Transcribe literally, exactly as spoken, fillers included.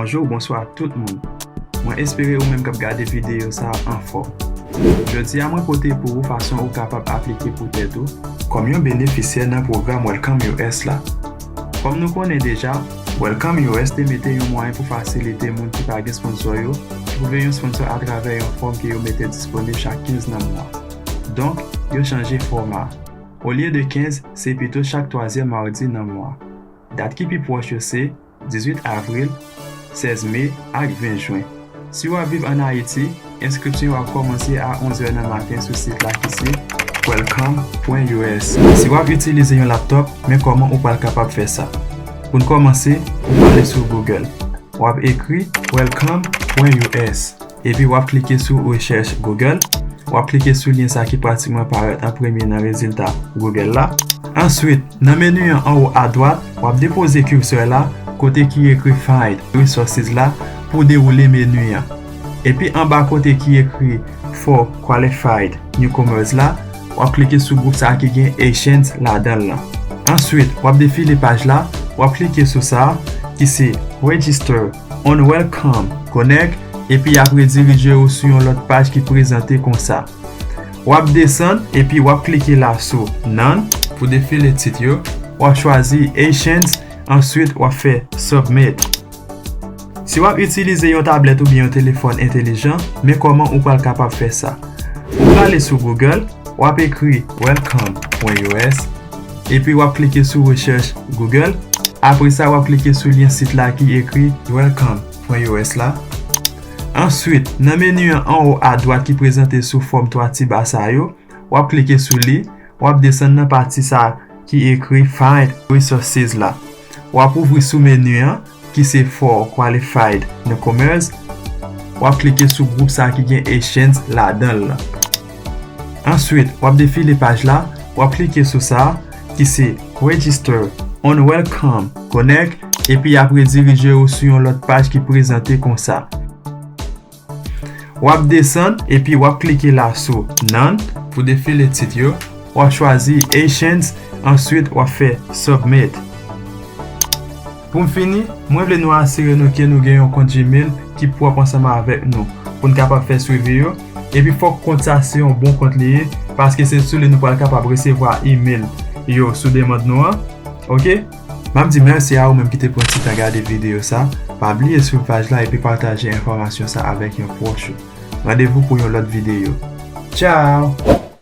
Bonjou, bonswa tout moun. Mwen espere ou menm k ap gade videyo sa a anfòm. Jodi a mwen pote pou ou fason ou kapab aplike pou tèt ou kòm yon benefisyè nan pwogram Welcome U S la. Kòm nou konnen deja, Welcome U S te mete yon mwayen pou fasilite moun ki pa gen sponsò yo twouve yon sponsò atravè yon fòm ke yo mete disponib chak kenz nan mwa. Donk, yo chanje fòma. Olye de kenz, se pito chak twazyèm madi nan mwa. Dat ki pi pwòch yo se dizuit avril, sèz me ak ven jen. Si w ap viv ann Ayiti, enskripsyon yo ap kòmanse a onz è nan maten sou sit la ki se welcome pwen U S. Si w ap itilize yon laptòp, men kòman ou pral kapab fè sa. Pou n kòmanse, ou prale sou Google. W ap ekri welcome pwen U S. Epi w ap klike sou rechèch Google. W ap klike sou lyen sa ki pratikman parèt an premye nan rezilta Google la. Answit, nan meni an anwo adwat, w ap depoze cursor la kote ki ekri Find Resources la pou dewoule meni an. Epi anba kote ki ekri For Qualified Newcomers la, w ap klike sou gwoup sa ki gen Haitians ladan l lan. Answit, w ap defile paj la, w ap klike sou sa ki se Register on Welcome Connect, epi y ap redirije ou sou yon lòt paj ki prezante konsa. W ap desann epi w ap klike la sou None pou defile tit yo. W ap chwazi Haitians, answit w ap fè Submit. Si w ap itilize yon tablèt oubyen yon telefòn entelijan, men kòman ou pral kapab fè sa. Ou prale sou Google, w ap ekri welcome pwen U S, epi w ap klike sou rechèch Google. Apre sa, w ap klike sou lyen sit la ki ekri welcome pwen U S la. Answit, nan meni an anwo adwat ki prezante sou fòm twa ti ba sa yo, w ap klike sou li, w ap desann nan pati sa ki ekri Find Resources la. W ap ouvri sou meni an ki se For Qualified Newcomers. W ap klike sou gwoup sa ki gen Haitians ladan l lan. Answit, w ap defile paj la, w ap klike sou sa ki se Register on Welcome Connect, epi y ap redirije ou sou yon lòt paj ki prezante konsa. W ap desann epi w ap klike la sou None pou defile tit yo. W ap chwazi Haitians, answit w ap fè Submit. Pou m fini, mwen vle nou asire nou ke nou gen yon kont Gmail ki pwòp ansanm avèk nou pou n kapab fè swivi yo. Epi fòk kont sa se yon bon kont li ye, paske se sou li nou pral kapab resevwa email yo sou demann nou an. Oke? M ap di mèsi a ou menm ki te pran ti tan gade videyo sa. Pa bliye swiv paj la epi pataje enfòmasyon sa avèk yon pwòch ou. Randevou pou yon lòt videyo. Tchao!